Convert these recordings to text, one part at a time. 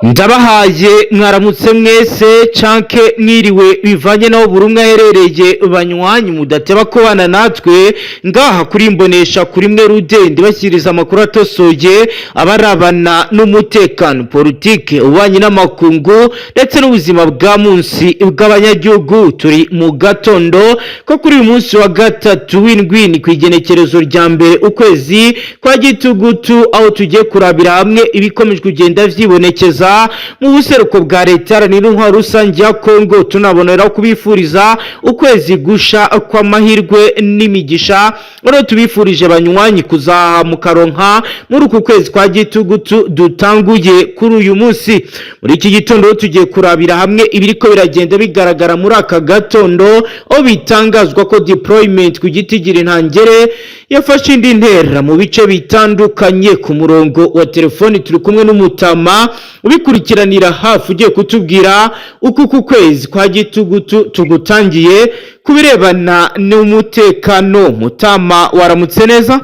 Ndabahaye mwaramutse mwese canke mwiriwe, bivanye naho buri umwe aherereye. Banywanyi mudateba kubana natwe ngaha kuri Imbonesha kuri mwe rudende, bashyiriza amakuru atosoye abarabana n'umutekano, politike, ububanyi n'amakungu ndetse n'ubuzima bwa munsi bw'abanyagihugu. Turi mu gatondo ko kuri uyu munsi wa gatatu w'indwi, ni ku igenekerezo rya 1 ukwezi kwa Gitugutu, aho tugiye kurabira hamwe ibikomeje kugenda vyibonekeza mu buseruko bwa Leta Iharanira Intwaro Rusange ya Kongo. Tunabonera kubifuriza ukwezi gusha kw'amahirwe n'imigisha. Rero tubifurije, banywanyi, kuzaha mukaronka muri uku kwezi kwa Gitugutu dutanguye kuri uyu munsi. Muri iki gitondo tugiye kurabira hamwe ibiriko biragenda bigaragara muri aka gatondo, aho bitangazwa ko deployment ku giti gira intangere yafashe indi ntera mu bice bitandukanye. Ku murongo wa telefoni turi kumwe n'umutama ubikurikiranira hafi, ugiye kutubwira uko uku kwezi kwa Gitugutu tugutangiye ku birebana n'umutekano. Mutama, waramutse neza?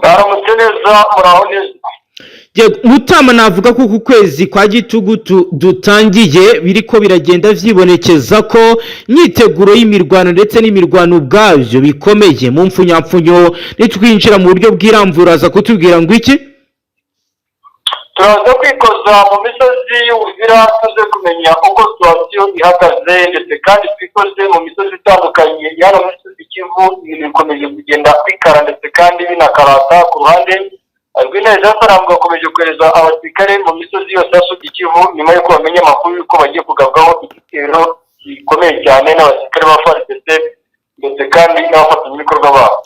Mwaramutse neza, muraho neza? Mutama, navuga ko uku kwezi kwa Gitugutu dutangiye biriko biragenda vyibonekeza ko imyiteguro y'imirwano ndetse n'imirwano ubwabyo bikomeye. Mu mfunyapfunyo, nitwinjira mu buryo bw'iramvura, aza kutubwira ngo iki? Turaza kwikoza mu misozi y'Ubuvira, tuze kumenya uko situation ihagaze, ndetse kandi twikoze mu misozi itandukanye yaba muri Sud Kivu. Ibintu bikomeje kugenda bikara ndetse kandi binakarata. Ku ruhande rw'Intare za Sarambwe, bakomeje kohereza abasirikare mu misozi yose ya Sud Kivu nyuma y'uko bamenye amakuru y'uko bagiye kugabwaho igitero gikomeye cyane n'abasirikare ba FARDC ndetse kandi n'abafatanyabikorwa babo.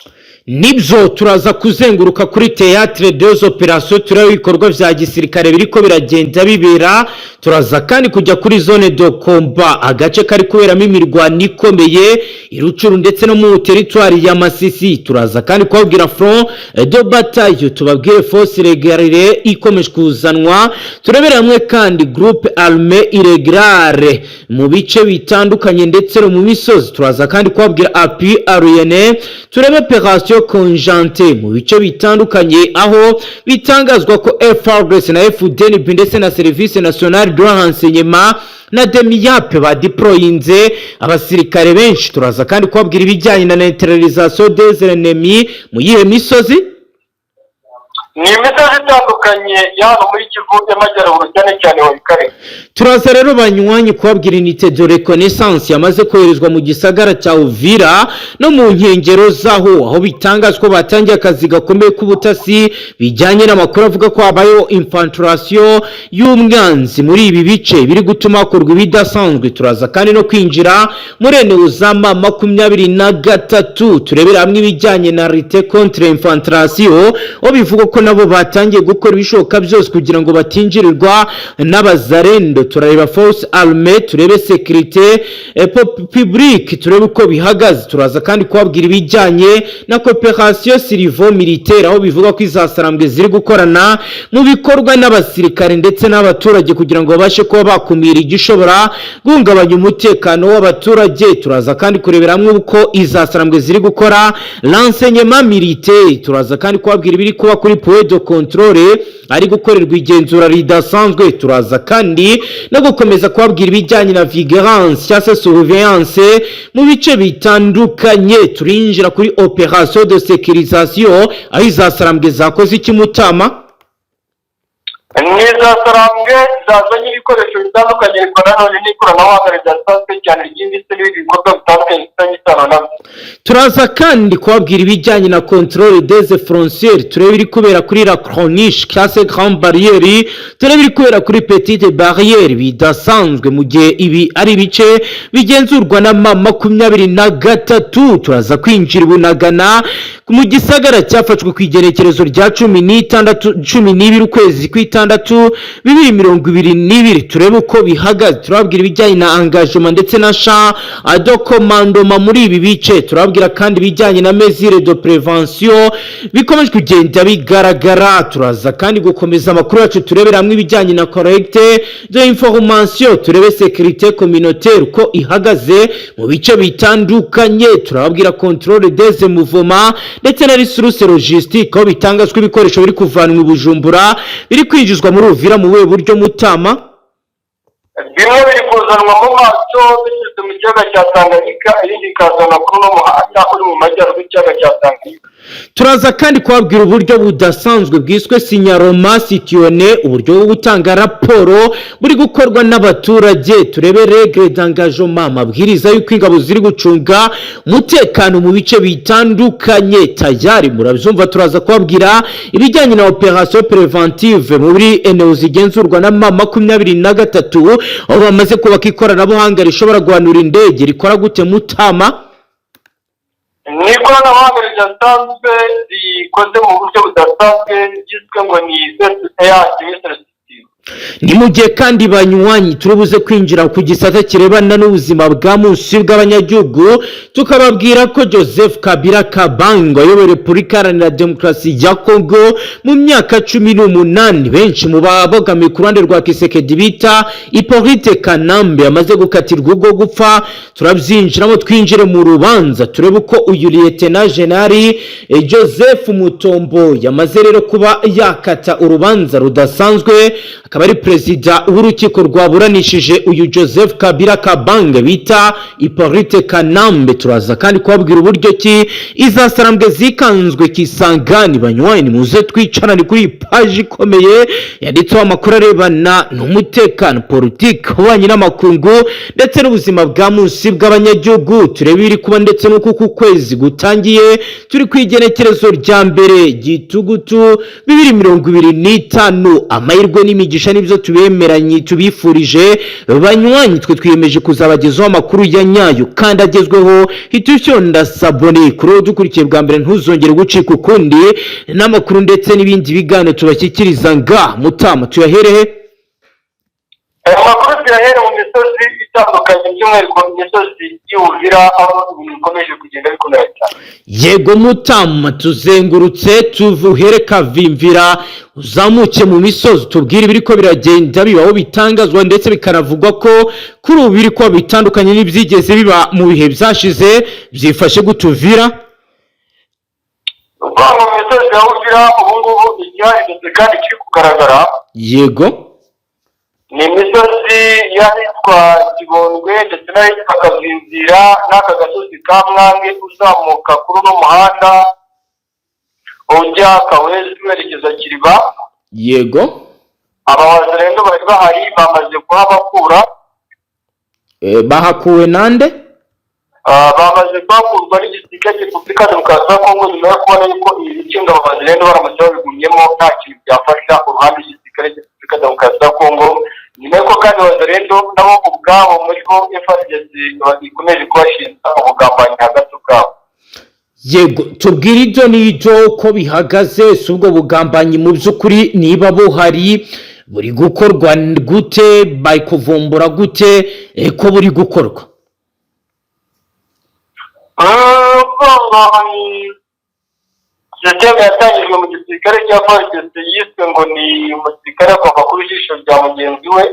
Nibyo, turaza kuzenguruka kuri théâtre des opérations, turebe ibikorwa vya gisirikare biriko biragenda bibera. Turaza kandi kujya kuri zone de combat, agace kari kuberamo imirwano ikomeye i Rutshuru ndetse no mu territoire ya Masisi. Turaza kandi kubabwira front de bataille, tubabwire force régulière ikomeje kuzanwa. Turebere hamwe kandi groupe armé irrégulière mu bice bitandukanye ndetse no mu misozi. Turaza kandi kubabwira appui aérien, turebe opération conjointe mu bice bitandukanye, aho bitangazwa ko FARDC na FDNB ndetse na Service National de Renseignement na DEMIAP badeployinze abasirikare benshi. Turaza kandi kubabwira ibijyanye na neutralisation des ennemis mu yihe misozi? Ni imisozi itandukanye ya hano muri Kivu y'Amajyaruguru, cyane cyane Walikale. Turaza rero, banywanyi, kubabwira unité de reconnaissance yamaze koherezwa mu gisagara cya Uvira no mu nkengero zaho, aho bitangazwa ko batangiye akazi gakomeye k'ubutasi bijyanye n'amakuru avuga ko habayeho infiltration y'umwanzi muri ibi bice, biri gutuma hakorwa ibidasanzwe. Turaza kandi no kwinjira muri eneo 23, turebera hamwe ibijyanye na lutte contre infiltration, aho bivugwa ko nabo batangiye gukora ibishoboka byose kugira ngo batinjirirwa n'abazarendo. Turareba force armée, turebe sécurité publique, turebe uko bihagaze. Turaza kandi kubabwira ibijyanye na coopération civilo militaire, aho bivuga ko izasarambwe ziri gukorana mu bikorwa n'abasirikare ndetse n'abaturage kugira ngo babashe kuba bakumira igishobora guhungabanya umutekano w'abaturage. Turaza kandi kurebera hamwe uko izasarambwe ziri gukora renseignement militaire. Turaza kandi kubabwira ibiri kuba kuri point de contrôle ari gukorerwa igenzura ridasanzwe. Turaza kandi no gukomeza kubabwira ibijyanye na vigilance cyangwa se surveillance mu bice bitandukanye. Turinjira kuri opération de sécurisation, aho izasarambwe zakoze iki, Mutama? Ni iza Sarambwe zazanye ibikoresho bitandukanye, ariko nanone n'ikoranabuhanga ridasanzwe cyane ryimbitse n'ibindi bikorwa bitandukanye bifitanye isano nabyo. Turaza kandi kubabwira ibijyanye na contrôle des frontières, turebe ibiri kubera kuri la corniche cyangwa se grande barrière, turebe ibiri kubera kuri petite barrière bidasanzwe, mu gihe ibi ari ibice bigenzurwa na M23. Turaza kwinjira i Bunagana, mu gisagara cyafashwe ku igenekerezo rya 16, 12 ukwezi kw'itandatu 2022, turebe uko bihagaze. Turababwira ibijyanye na engagement ndetse na chaîne de commandement muri ibi bice. Turababwira kandi ibijyanye na mesure de prévention bikomeje kugenda bigaragara. Turaza kandi gukomeza amakuru yacu, turebera hamwe ibijyanye na collecte de information, turebe sécurité communautaire uko ihagaze mu bice bitandukanye. Turababwira contrôle des mouvements ndetse na ressources logistique, aho bitangazwa ibikoresho biri kuvanwa i Bujumbura biri kwinjizwa. kwinjizwa muri Uvira mu buhe buryo, Mutama? Bimwe biri kuzanwa mu mato biturutse mu kiyaga cya Tanganyika, ibindi bikazanwa kuri uno muhanda uri mu majyaruguru y'ikiyaga cya Tanganyika. Turaza kandi kubabwira uburyo budasanzwe bwiswe signalement citoyen, uburyo bwo gutanga raporo buri gukorwa n'abaturage. Turebe règles d'engagement, amabwiriza y'uko ingabo ziri gucunga umutekano mu bice bitandukanye. Tayari murabyumva, turaza kubabwira ibijyanye na opération préventive muri eneo zigenzurwa na M23, aho bamaze kubaka ikoranabuhanga rishobora guhanura indege. Rikora gute, Mutama? Ni ikoranabuhanga ridasanzwe, rikoze mu buryo budasanzwe, ryiswe ngo ni air missile system. Ni mu gihe kandi, banywanyi, turibuze kwinjira ku gisata kirebana n'ubuzima bwa munsi bw'abanyagihugu, tukababwira ko Joseph Kabila Kabange wayoboye Repubulika Iharanira Demokarasi ya Kongo mu myaka 18, benshi mu babogamiye ku ruhande rwa Tshisekedi bita Hippolyte Kanambe, amaze gukatirwa ubwo gupfa. Turabyinjiramo, twinjire mu rubanza, turebe uko uyu Lieutenant Général Joseph Mutombo yamaze rero kuba yakata urubanza rudasanzwe, akaba ari perezida w'urukiko rwaburanishije uyu Joseph Kabila Kabange bita Hippolyte Kanambe. Turaza kandi kubabwira uburyo ki izasarambwe zikanzwe Kisangani. Banywanyi, muze twicarane kuri iyi paji ikomeye yanditseho amakuru arebana n'umutekano, politiki, ububanyi n'amakungu ndetse n'ubuzima bwa munsi bw'abanyagihugu. Turebe ibiri kuba ndetse n'uko uku kwezi gutangiye, turi ku igenekerezo rya 1 Gitugutu 2025. Amahirwe n'imigisha nibyo tubemeranye, tubifurije. Banywanyi, twe twiyemeje kuzabagezaho amakuru ya nyayo kandi agezweho. Hita ucyonda s'abonner kuri wowe dukurikiye bwa mbere, ntuzongere gucika ukundi n'amakuru ndetse n'ibindi biganiro tubashyikiriza nga. Mutama, tuyaherehe? Aya makuru tuyahere mu misozi itandukanye, by'umwihariko imisozi y'Uvira, aho ibintu bikomeje kugenda bikomera cyane. Yego Mutama, tuzengurutse, tuvuhere Kavimvira, uzamuke mu misozi, tubwire ibiri ko biragenda bibaho. Bitangazwa ndetse bikanavugwa ko kuri ubu biri kuba bitandukanye n'ibyigeze biba mu bihe byashize. Byifashe gute Uvira? Ukuvuga ngo mu misozi ya Uvira ubu ngubu igihari ndetse kandi kiri kugaragara ni imisozi y'ahitwa Kibondwe ndetse n'ahitwa Kavimvira n'aka gasozi ka Mwange, uzamuka kuri uno muhanda ujya Kawezi werekeza Kiriba. Aba rero bari bahari bamaze kuhabakura. Bahakuwe nande? Bamaze kuhakurwa n'igisirikare cya Repubulika Demokarasi ya Kongo, nyuma yo kubona yuko ibi bice ngo abazalendo baramutse babigumyemo nta kintu byafasha uruhande rw'igisirikare cya Repubulika Demokarasi ya Kongo, nyuma y'uko kandi abazalendo nabo ubwabo muri bo FARDC ikomeje kubashinja ubugambanyi hagati ubwabo. Yego, tubwire ibyo n'ibyo ko bihagaze. Si ubwo bugambanyi mu by'ukuri niba buhari, buri gukorwa gute? Bari kuvumbura gute ko buri gukorwa? Ngo système yatangijwe mu gisirikare cya FARDC yiswe ngo ni umusirikare agomba kuba ijisho rya mugenzi we,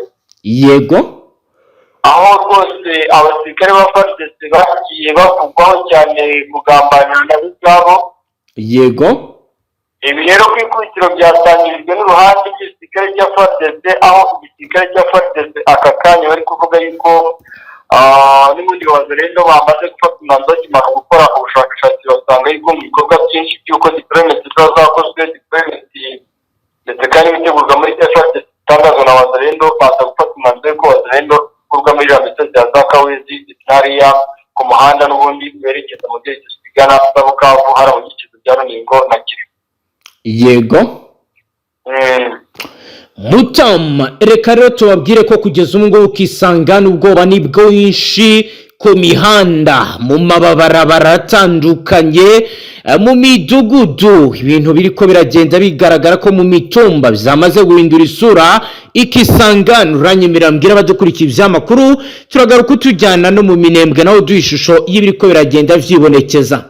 aho rwose abasirikare ba FARDC bagiye bavugwaho cyane kugambanira nabo ubwabo. Ibi rero ku ikubitiro byatangirijwe n'uruhande rw'igisirikare cya FARDC, aho igisirikare cya FARDC aka kanya bari kuvuga yuko n'ubundi wazalendo bamaze gufata umwanzuro, bakimara gukora ubushakashatsi basanga yuko mu bikorwa byinshi by'uko deployment ziba zakozwe, deployment ndetse kandi ibitegurwa muri FARDC bitangazwa na wazalendo, baza gufata umwanzuro yuko wazalendo ikorwa muri iriya misozi ya za Kawezi, hariya ku muhanda n'ubundi werekeza mu byerekezo bigana za Bukavu, hari mu byerekezo bya Runingo na Kiribu. Mutama, reka rero tubabwire ko kugeza ubu ngubu ukisanga n'ubwoba ni bwinshi ku mihanda, mu mabarabara atandukanye, mu midugudu. Ibintu biri ko biragenda bigaragara ko mu mitumba byamaze guhindura isura. Ikisangano, uranyemerera mbwira abadukurikiye iby'amakuru, turagaruka utujyana no mu Minembwe, nawe duha ishusho y'ibiri ko biragenda vyibonekeza.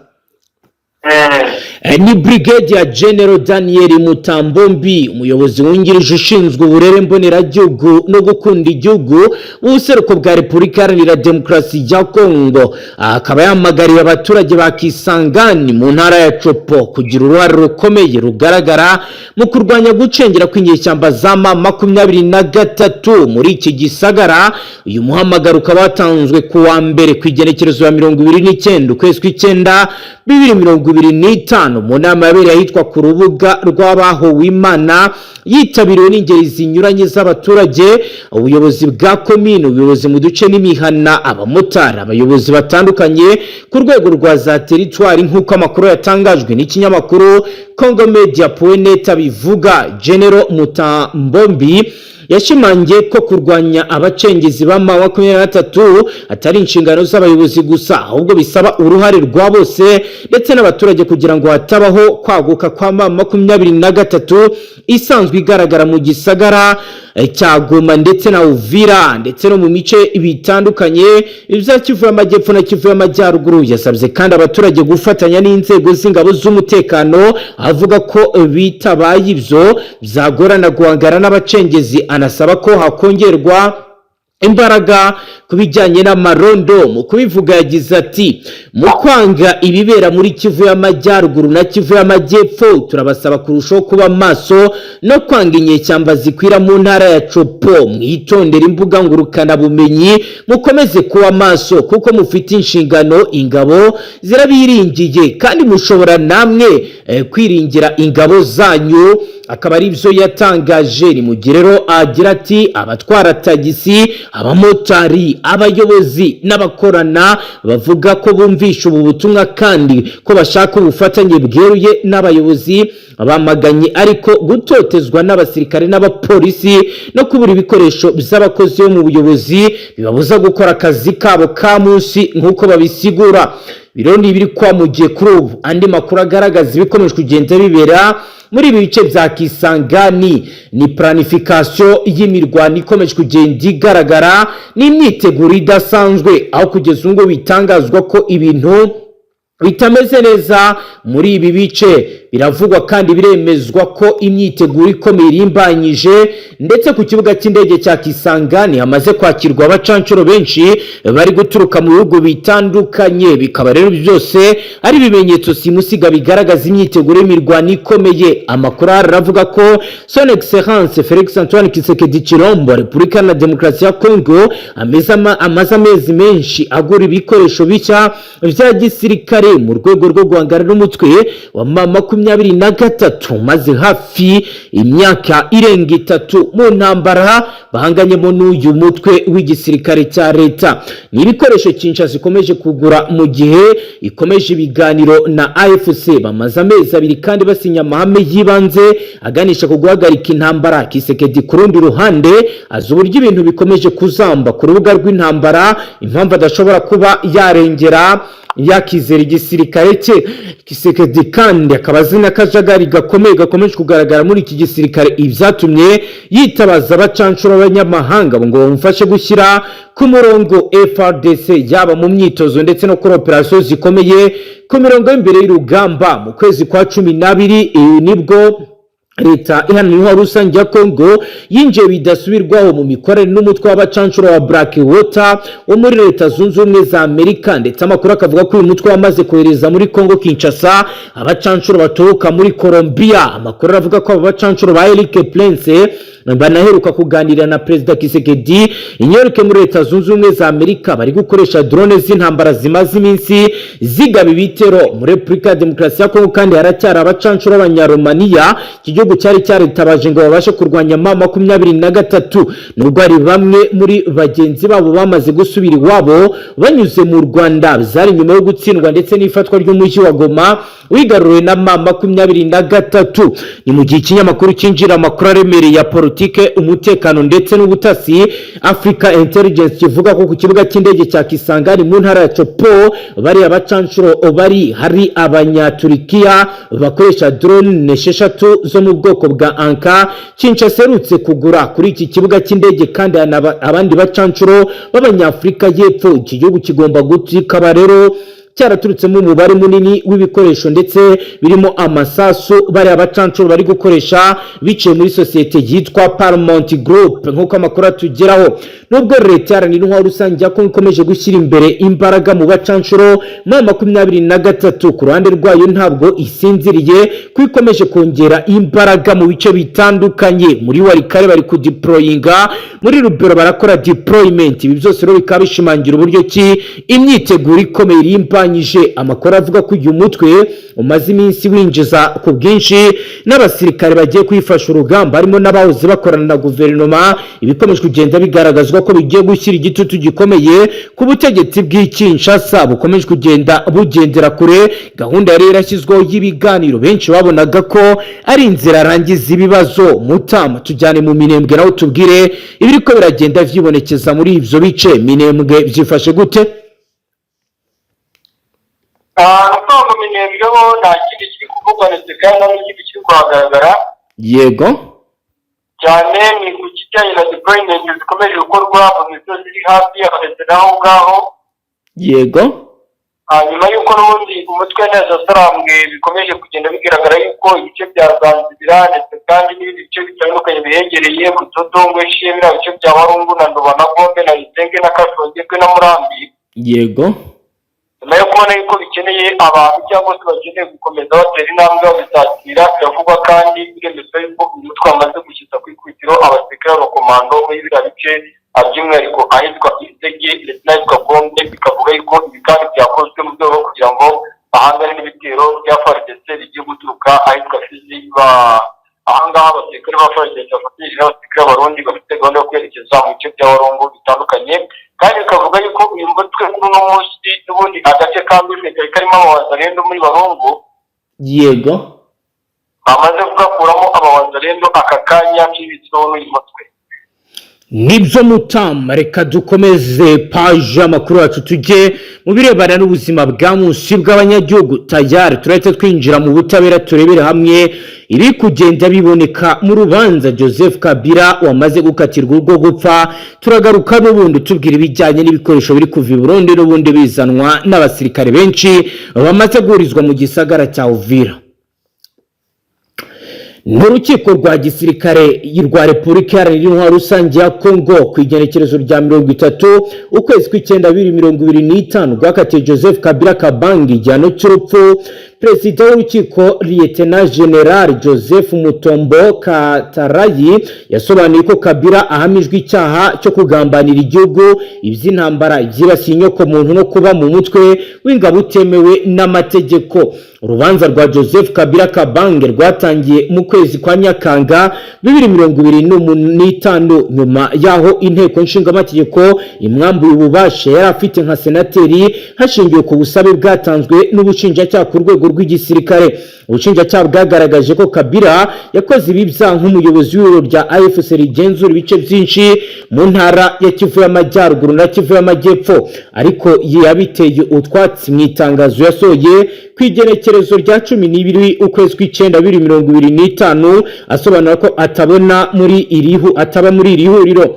Ni Brigadier General Daniel Mutambombi, umuyobozi wungirije ushinzwe uburere mboneragihugu no gukunda igihugu mu buseruko bwa Repubulika Iharanira Demokarasi ya Kongo. Akaba yahamagariye abaturage ba Kisangani mu ntara ya Tshopo kugira uruhare rukomeye rugaragara mu kurwanya gucengera kw'inyeshyamba za M23 muri iki gisagara. Uyu muhamagaro ukaba watanzwe ku wa mbere, ku igenekerezo ya 29 ukwezi kw'icyenda 2025, mu nama yabereye ahitwa ku rubuga rw'abahowe Imana, yitabiriwe n'ingeri zinyuranye z'abaturage, ubuyobozi bwa komine, ubuyobozi mu duce n'imihana, abamotari, abayobozi batandukanye ku rwego rwa za teritwari, nk'uko amakuru yatangajwe n'ikinyamakuru Congo Media net abivuga. General Mutambombi yashimangiye ko kurwanya abacengezi ba M23 atari inshingano z'abayobozi gusa, ahubwo bisaba uruhare rwa bose ndetse n'abaturage, kugira ngo hatabaho kwaguka kwa M23 isanzwe igaragara mu gisagara cya Goma ndetse na Uvira, ndetse no mu mice bitandukanye ibya Kivu y'Amajyepfo na Kivu y'Amajyaruguru. Yasabye kandi abaturage gufatanya n'inzego z'ingabo z'umutekano, avuga ko bitabaye ibyo byagorana guhangana n'abacengezi, anasaba ko hakongerwa imbaraga ku bijyanye n'amarondo. Mu kubivuga yagize ati: "Mu kwanga ibibera muri Kivu y'Amajyaruguru na Kivu y'Amajyepfo, turabasaba kurushaho kuba maso no kwanga inyeshyamba zikwira mu ntara ya Tshopo. Mwitondere imbuga ngurukanabumenyi, mukomeze kuba maso kuko mufite inshingano. Ingabo zirabiringiye kandi mushobora namwe kwiringira ingabo zanyu." Akaba ari byo yatangaje. Ni mu gihe rero agira ati: "Abatwara tagisi, abamotari, abayobozi n'abakorana bavuga ko bumvisha ubu butumwa kandi ko bashaka ubufatanye bweruye n'abayobozi. Bamaganye ariko gutotezwa n'abasirikare n'abapolisi no kubura ibikoresho by'abakozi bo mu buyobozi bibabuza gukora akazi kabo ka munsi, nk'uko babisigura." Biro ni ibiri kwamugiye kuri ubu. Andi makuru agaragaza ibikomeje kugenda bibera muri ibi bice bya Kisangani ni planification y'imirwano ikomeje kugenda igaragara n'imyiteguro idasanzwe, aho kugeza ubu ngubu bitangazwa ko ibintu bitameze neza muri ibi bice. Biravugwa kandi biremezwa ko imyiteguro ikomeye irimbanyije, ndetse ku kibuga cy'indege cya Kisangani hamaze kwakirwa abacanshuro benshi bari guturuka mu bihugu bitandukanye. Bikaba rero byose ari ibimenyetso simusiga bigaragaza imyiteguro y'imirwano ikomeye. Amakuru aravuga ko Son Excellence Felix Antoine Tshisekedi Tshilombo, Repubulika na Demokarasi ya Congo, amaze amezi menshi agura ibikoresho bishya bya gisirikare mu rwego rwo guhangana n'umutwe wa M23, maze hafi imyaka irenga 3 mu ntambara bahanganyemo n'uyu mutwe w'igisirikare cya leta. Ni ibikoresho Kinshasa ikomeje kugura mu gihe ikomeje ibiganiro na AFC. Bamaze amezi 2 kandi basinya amahame y'ibanze aganisha ku guhagarika intambara. Tshisekedi ku rundi ruhande azi uburyo ibintu bikomeje kuzamba ku rubuga rw'intambara, impamvu adashobora kuba yarengera yakizera igisirikare cye. Tshisekedi kandi akaba azi n'akajagari gakomeye gakomeje kugaragara muri iki gisirikare, ibyatumye yitabaza abacanshuro b'abanyamahanga ngo bamufashe gushyira ku murongo FARDC, yaba mu myitozo ndetse no kuri operasiyo zikomeye ku mirongo y'imbere y'urugamba. Mu kwezi kwa 12 nibwo Leta Iharanira Intwaro Rusange ya Kongo yinjiye bidasubirwaho mu mikorere n'umutwe w'abacanshuro wa Black Water wo muri Leta Zunze Ubumwe za Amerika, ndetse amakuru akavuga ko uyu mutwe wamaze kohereza muri Kongo Kinshasa abacanshuro baturuka muri Colombia. Amakuru aravuga ko abo bacanshuro ba Eric Prince banaheruka kuganira na Perezida Tshisekedi i New York muri Leta Zunze Ubumwe za Amerika. Bari gukoresha drone z'intambara zimaze iminsi zigaba ibitero muri Repubulika ya Demokarasi ya Kongo. Kandi haracyari abacanshuro b'Abanyaromaniya iki gihugu cyari cyaritabaje ngo babashe kurwanya M23, nubwo hari bamwe muri bagenzi babo bamaze gusubira iwabo banyuze mu Rwanda. Byari nyuma yo gutsindwa ndetse n'ifatwa ry'umujyi wa Goma wigaruriwe na M23. Ni mu gihe ikinyamakuru cyinjira amakuru aremereye ya politike, umutekano ndetse n'ubutasi, Africa Intelligence, kivuga ko ku kibuga cy'indege cya Kisangani mu ntara ya Tshopo bariya bacanshuro bari, hari Abanyaturikiya bakoresha drone 6 zo mu bwoko bwa Anka Kinshasa iherutse kugura. Kuri iki kibuga cy'indege kandi abandi bacanshuro b'Abanyafurika y'Epfo iki gihugu kigomba kikaba rero cyaraturutsemo umubare munini w'ibikoresho ndetse birimo amasasu bariya bacancuro bari gukoresha biciye muri sosiyete yitwa Paramount Group. Nk'uko amakuru atugeraho, nubwo Leta Iharanira Intwaro Rusange ya Kongo ikomeje gushyira imbere imbaraga mu bacancuro, M23 ku ruhande rwayo ntabwo isinziriye, kuko ikomeje kongera imbaraga mu bice bitandukanye. Muri Walikale bari kudeployinga, muri Lubero barakora deployment. Ibi byose rero bikaba bishimangira uburyo ki imyiteguro ikomeye irimbanyije. Amakuru avuga ko uyu mutwe umaze iminsi winjiza ku bwinshi n'abasirikare bagiye kwifasha urugamba, harimo n'abahoze bakorana na guverinoma, ibikomeje kugenda bigaragazwa ko bigiye gushyira igitutu gikomeye ku butegetsi bw'i Kinshasa, bukomeje kugenda bugendera kure gahunda yari yarashyizweho y'ibiganiro benshi babonaga ko ari inzira arangiza ibibazo. Mutama, tujyane mu Minembwe nawe tubwire ibiriko biragenda vyibonekeza muri ivyo bice. Minembwe byifashe gute? Ni mu Minembwe ho nta kindi kiri kuvugwa, ndetse kandi nta n'ikindi kiri kuhagaragara. Cyane ni ku kijyanye na deployment zikomeje gukorwa mu misozi iri hafi yaho ndetse n'aho ngaho. Nyuma y'uko n'ubundi umutwe neza sarambwe bikomeje kugenda bigaragara yuko ibice bya Zanzibira ndetse kandi n'ibindi bice bitandukanye bihegereye, Butoto, Ngweshe, biriya bice bya Warungu na Ndoba na Gombe na Isenge na Kashongekwe na Murambi, nyuma yo kubona yuko bikeneye abantu cyangwa se bakeneye gukomeza batera intambwe babisatira, biravugwa kandi biremezwa yuko uyu mutwe wamaze gushyitsa ku ikubitiro abasirikare b'abakomando muri biriya bice, by'umwihariko ahitwa Isege ndetse n'ahitwa Gombe. Bikavuga yuko ibi kandi byakozwe mu rwego rwo kugira ngo bahangane n'ibitero bya FARDC bigiye guturuka ahitwa Fizi. Ahangaha abasirikare ba FARDC bafatanyije n'abasirikare b'Abarundi bafite gahunda yo kwerekeza mu bice bya Warongo bitandukanye. Kandi bikavuga yuko uyu mutwe kuri uno munsi n'ubundi agace ka Mbese kari karimo abawazalendo muri Barungu, bamaze kugakuramo abawazalendo, aka kanya kibitseho n'uyu mutwe. Nibyo mutama, reka dukomeze paji y'amakuru yacu, tujye mu birebana n'ubuzima bwa munsi bw'abanyagihugu. Tayari turahita twinjira mu butabera, turebere hamwe iri kugenda biboneka mu rubanza Joseph Kabila wamaze gukatirwa urwo gupfa. Turagaruka n'ubundi tubwira ibijyanye n'ibikoresho biri kuva i Burundi n'ubundi bizanwa n'abasirikare benshi bamaze guhurizwa mu gisagara cya Uvira. N'urukiko rwa gisirikare rwa Repubulika Iharanira Intwaro Rusange ya Kongo, ku igenekerezo rya 30 ukwezi kw'icyenda 2025, rwakatiye Joseph Kabila Kabange igihano cy'urupfu. Perezida w'urukiko, Lieutenant General Joseph Mutombo Katarayi, yasobanuye ko Kabila ahamijwe icyaha cyo kugambanira igihugu, iby'intambara, ibyibasiye inyokomuntu no kuba mu mutwe w'ingabo utemewe n'amategeko. Urubanza rwa Joseph Kabila Kabange rwatangiye mu kwezi kwa Nyakanga 2025, nyuma y'aho inteko nshingamategeko imwambuye ububasha yari afite nka senateri, hashingiwe ku busabe bwatanzwe n'ubushinjacyaha ku rwego rw'igisirikare. Ubushinjacyaha bwagaragaje ko Kabila yakoze ibi byaha nk'umuyobozi w'ibiro bya AFC rigenzura ibice byinshi mu ntara ya Kivu y'Amajyaruguru na Kivu y'Amajyepfo, ariko yabiteye utwatsi mu itangazo yasohoye ku igenekerezo rya 12 ukwezi kw'icyenda 2025, asobanura ko atabona muri iri ataba muri iri huriro.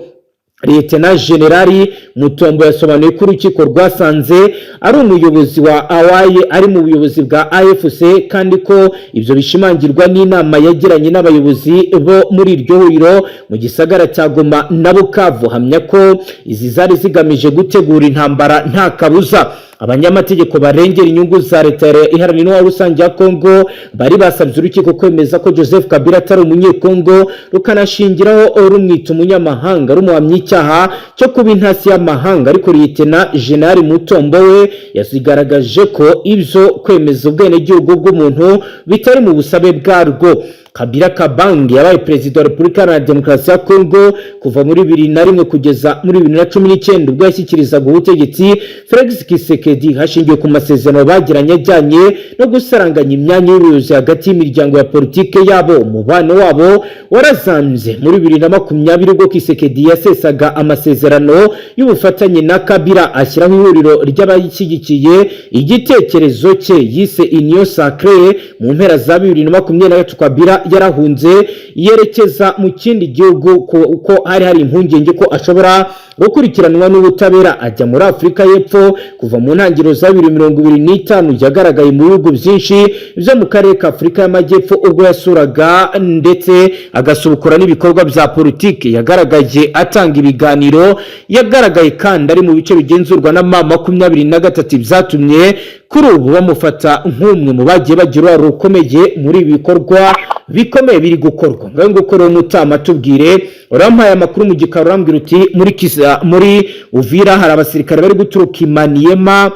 Lieutenant General Mutombo yasobanuye ko urukiko rwasanze ari umuyobozi wa awaye ari mu buyobozi bwa AFC, kandi ko ibyo bishimangirwa n'inama yagiranye n'abayobozi bo muri iryo huriro mu gisagara cya Goma na Bukavu. Hamya ko izi zari zigamije gutegura intambara nta kabuza. Abanyamategeko barengera inyungu za Leta Iharanira Intwaro Rusange ya Kongo bari basabye urukiko kwemeza ko Joseph Kabila atari Umunyekongo, rukanashingiraho rumwita umunyamahanga, rumuhamya icyaha cyo kuba intasi y'amahanga. Ariko Lieutenant General Mutombo we yasigaragaje ko ibyo kwemeza ubwenegihugu bw'umuntu bitari mu busabe bwarwo. Kabila Kabange yabaye perezida wa Repubulika Iharanira Demokarasi ya Kongo kuva muri 2001 kugeza muri 2019, ubwo yashyikirizaga ubutegetsi Felix Tshisekedi, hashingiwe ku masezerano bagiranye ajyanye no gusaranganya imyanya y'ubuyobozi hagati y'imiryango ya politike yabo. Umubano wabo warazambye muri 2020, ubwo Tshisekedi yasesaga amasezerano y'ubufatanye na Kabila, ashyiraho ihuriro ry'abashyigikiye igitekerezo cye yise Union Sacrée. Mu mpera za 2023, Kabila yarahunze yerekeza mu kindi gihugu, kuko hari impungenge ko ashobora gukurikiranwa n'ubutabera, ajya muri Afurika y'Epfo. Kuva mu ntangiriro za 2025 yagaragaye mu bihugu byinshi byo mu karere ka Afurika y'Amajyepfo, ubwo yasuraga ndetse agasubukura n'ibikorwa bya politiki. Yagaragaye atanga ibiganiro, yagaragaye kandi ari mu bice bigenzurwa na M23, byatumye kuri ubu bamufata nk'umwe mu bagiye bagira uruhare rukomeye muri ibi bikorwa bikomeye biri gukorwa. Ngaho nguko rero, Mutama, tubwire, urampaye amakuru mu gikari, urambwira uti muri Kisa, muri Uvira hari abasirikare bari guturuka i Maniema,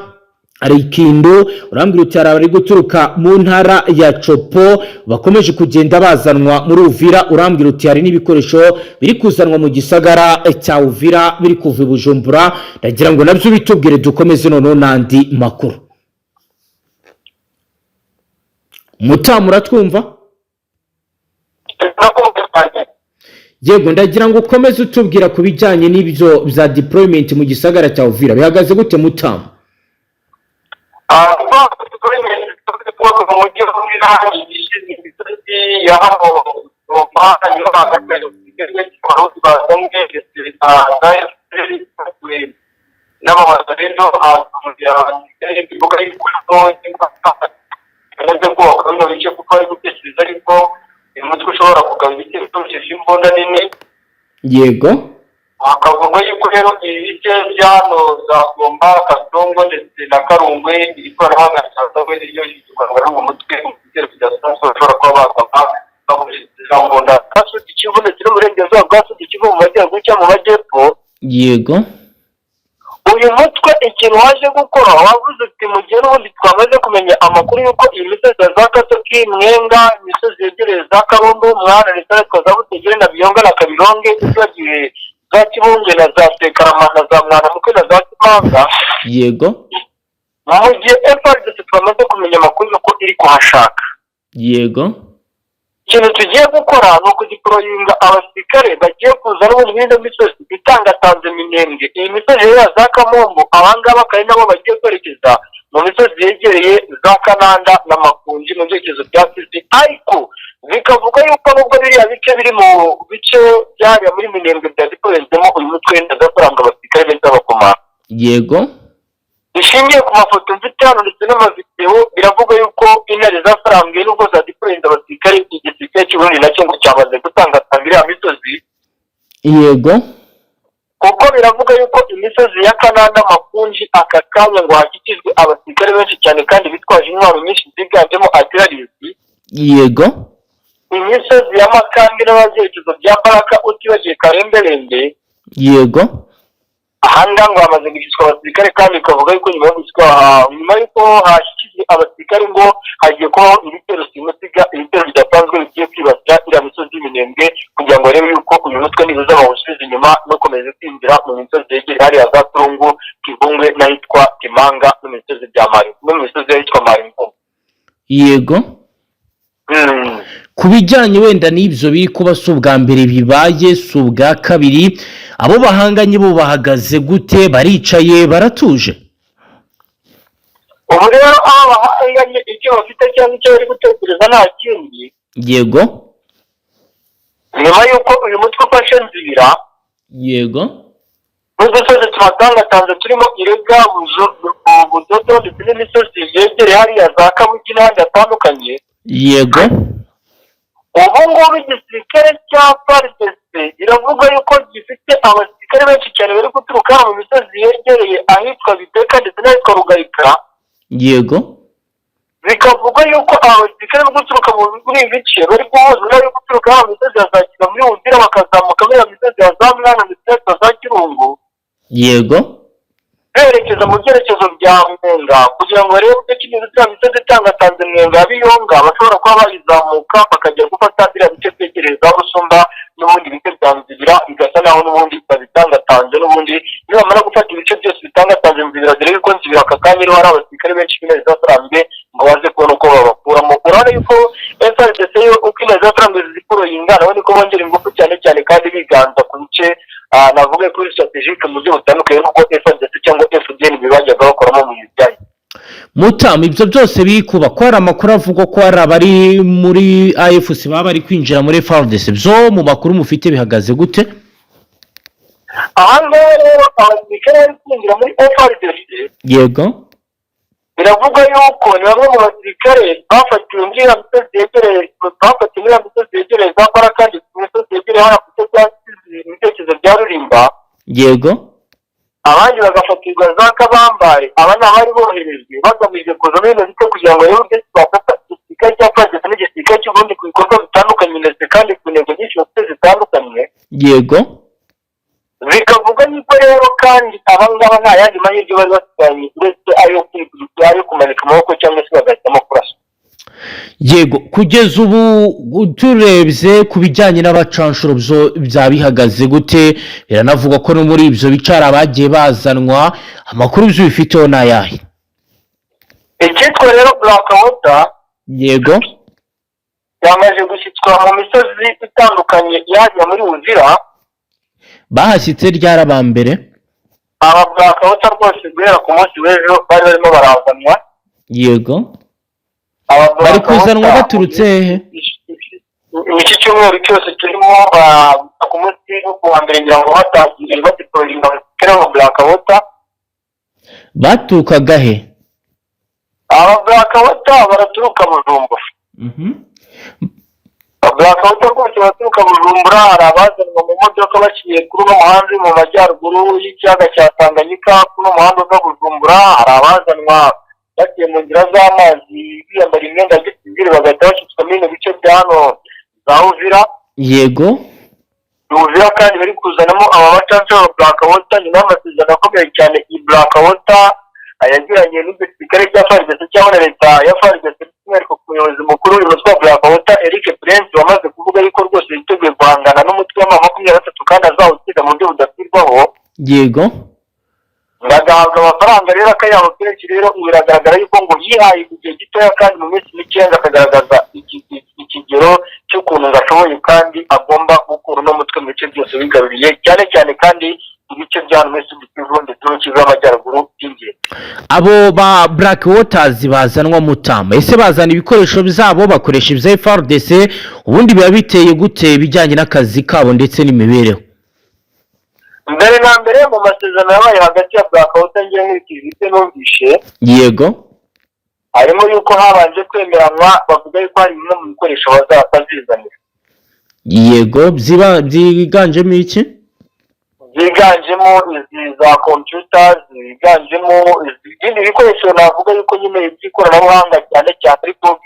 hari Ikindo, urambwira uti hari abari guturuka mu ntara ya Tshopo bakomeje kugenda bazanwa muri Uvira, urambwira uti hari n'ibikoresho biri kuzanwa mu gisagara cya Uvira biri kuva i Bujumbura. Ndagira ngo nabyo bitubwire, dukomeze noneho n'andi makuru. Mutamu, uratwumva? Yego, ndagira ngo ukomeze utubwira ku bijyanye n'ibyo bya deployment mu gisagara cya Uvira. Bihagaze gute, Mutamu? Mu mujyi wa Uvira, imisozi ya hano bazanywe n'abawazalendo ibivuga yuko bamaze kubaka bino bice, kuko bari gutekereza ariko uyu mutwe ushobora kugaba ibitero ukoresheje imbunda nini. Hakavugwa yuko rero ibi bice bya hano za Gomba, Kasongo ndetse na Karungwe, iri koranabuhanga ryazawe niryo rwanda n'uwo mutwe mu bitero bidasanzwe bashobora kuba bagaba bakoresheje za mbunda. Sud Kivu ndetse n'uburengerazuba bwa Sud Kivu, mu majyaruguru cyangwa mu majyepfo. Uyu mutwe ikintu waje gukora, wavuze uti mu gihe n'ubundi twamaze kumenya amakuru y'uko iyi misozi ya za Katoki, Mwenga, imisozi yegereye za Karundu, Mwana ndetse n'ahitwa za Butegere na Biyonga na Kabironge, utibagiwe za Kibungwe na za Sekarama na za Mwanamukwe na za Kimanga, mu gihe FARDC twamaze kumenya amakuru y'uko iri kuhashaka, ikintu tugiye gukora ni ukudeployinga abasirikare bagiye kuza n'ubundi muri ino misozi itangatanze Minembwe, iyi misozi rero ya za Kamombo. Abangaba akaba ari nabo bagiye kwerekeza mu misozi yegereye za Kananda na Makunji mu byerekezo bya Fizi. Ariko bikavuga yuko nubwo biriya bice biri mu bice byariya muri Minembwe byadikorezwemo uyu mutwe wenda gafaranga abasirikare benshi b'abakomando, bishingiye ku mafoto mfite hano ndetse n'amavidewo, biravuga yuko intare zafarambwe nubwo zadeployinze abasirikare, igisirikare cy'Uburundi nacyo ngo cyamaze gutangatanga iriya misozi, kuko biravuga yuko imisozi ya Kananda, Makunji, aka kanya ngo hakikijwe abasirikare benshi cyane kandi bitwaje intwaro nyinshi ziganjemo artilleries. Imisozi ya Makambi n'ababyerekezo bya Baraka, utibagiwe Karemberembe, Ahangaha ngo hamaze gushyizwa abasirikare, kandi bikavuga yuko nyuma yo gushyirwa, nyuma y'uko hashyizwe abasirikare, ngo hagiye kubaho ibitero simusiga, ibitero bidasanzwe bigiye kwibasira iriya misozi y'Iminembwe, kugira ngo barebe yuko uyu mutwe nibuza bawusubiza inyuma no komeza kwinjira mu misozi yegereye hariya za Turungu, Kivungwe n'ahitwa Kimanga, no mu misozi bya Mari, no mu misozi y'ahitwa Marimvuma. Ku bijyanye wenda n'ibyo biri kuba, si ubwa mbere bibaye, si ubwa kabiri. Abo bahanganye bo bahagaze gute? Baricaye, baratuje? Ubu rero abo bahanganye icyo bafite cyangwa icyo bari gutekereza nta kindi. Nyuma y'uko uyu mutwe ufashe Nzibira n'udusozi tuhatangatanze turimo Irega, Budodo ndetse n'imisozi yegereye hariya za Kabugi n'ahandi hatandukanye, ubu ngubu igisirikare cya FARDC iravuga yuko gifite abasirikare benshi cyane bari guturuka hano mu misozi yegereye ahitwa Bideka ndetse n'ahitwa Rugarika. Bikavuga yuko aba basirikare bari guturuka muri ibi bice bari guhuza n'abari guturuka hano mu misozi ya za Kiga muri Uvira, bakazamuka muri iyo misozi ya za Mwana ndetse n'ahitwa za Kirungu, berekeza mu byerekezo bya Mwenga, kugira ngo barebe uburyo ki ziriya misozi itangatanze Mwenga ya Biyonga bashobora kuba bayizamuka, bakajya gufata biriya bice byegereye za Busumba n'ubundi bice bya Nzibira, bigasa naho n'ubundi babitangatanze. N'ubundi nibamara gufata ibice byose bitangatanze Nzibira, dore yuko Nzibira aka kanya iriho hari abasirikare benshi b'intare zasarambe, ngo baze kubona uko babakuramo. Urabona yuko FARDC yo, uko intare zasarambe zideployinga, nabo niko bongera ingufu cyane cyane, kandi biganza ku bice navuga kuri stratégique mu buryo butandukanye n'uko FARDC cyangwa FDNB bajyaga bakoramo mu bijyanye. Mutamu, ibyo byose biri kuba, ko hari amakuru avuga ko hari abari muri AFC baba bari kwinjira muri FARDC, byo mu makuru mufite bihagaze gute? Aha ngaha rero abasirikare bari kwinjira muri FARDC, biravugwa yuko ni bamwe mu basirikare bafatiwe muri iriya misozi yegereye, bafatiwe muri iriya misozi yegereye za Baraka, ndetse mu misozi yegereye hariya ku misozi ya mu bitekerezo bya Rurimba, abandi bagafatirwa za Kabambare. Aba ni abari boherejwe bagamije kuza muri bino bice kugira ngo barebe uburyo bafata igisirikare cya FARDC n'igisirikare cy'Uburundi ku bikorwa bitandukanye, ndetse kandi ku ntego nyinshi bafite zitandukanye. Bikavuga yuko rero kandi aba ngaba nta yandi mahirwe bari basigaranye uretse ayo kwikubita, ayo kumanika amaboko, cyangwa se bagahitamo kurasa. Yego, kugeza ubu turebye ku bijyanye n'abacanshuro, byo byaba bihagaze gute? Biranavugwa ko no muri ibyo bice hari abagiye bazanwa. Amakuru byo bifiteho ni ayahe? Icyitwa rero Black Water yamaze gushyitswa mu misozi itandukanye yajya muri Uvira. Bahashyitse ryari aba mbere? Aba Black Water rwose guhera ku munsi w'ejo bari barimo barazanwa. Aba Bari Black kuzanwa Water baturutse hehe? Iki cyumweru cyose turimo, ku munsi wo ku wa mbere ngira ngo batangiye badeployinga abasirikare ba Black Water. Baturukaga he? Aba Black Water baraturuka Bujumbura. Black Water rwose baraturuka Bujumbura. Hari abazanwa mu modoka baciye kuri uno muhanda uri mu majyaruguru y'ikiyaga cya Tanganyika, kuri uno muhanda uva Bujumbura. Hari abazanwa baciye mu nzira z'amazi, biyambara imyenda ya gisivili, bagahita bashyitswa muri bino bice bya hano za Uvira. Uvira kandi bari kuzanamo aba bacanshuro ba Black Water nyuma y'amasezerano akomeye cyane iyi Black Water yagiranye n'igisirikare cya FARDC cyangwa na leta ya FARDC, by'umwihariko ku muyobozi mukuru w'uyu mutwe wa Black Water, Eric Prince, wamaze kuvuga yuko rwose yiteguye guhangana n'umutwe wa M23 kandi azawutsinda mu buryo budasubirwaho. Bagahabwa amafaranga rero akayabo kenshi. Rero ubu biragaragara yuko ngo yihaye igihe gitoya, kandi mu minsi mikeya akagaragaza ikigero cy'ukuntu ngo ashoboye kandi agomba gukura uno mutwe mu bice byose wigaruriye, cyane cyane kandi ibice bya hano muri Sud Kivu ndetse no mu Kivu y'Amajyaruguru by'ingenzi. Abo ba Black Waters bazanwa Mutama, ese bazana ibikoresho byabo, bakoresha ibya FARDC? Ubundi biba biteye gute ibijyanye n'akazi kabo ndetse n'imibereho? Mbere na mbere, mu masezerano yabaye hagati ya Black Water, ngiye nkurikije ibyo numvishe, harimo yuko habanje kwemeranwa, bavuga yuko hari bimwe mu bikoresho bazizanira. Yego, byiganjemo iki? Byiganjemo izi za computer, ziganjemo ibindi bikoresho navuga yuko nyine by'ikoranabuhanga cyane cyane, ariko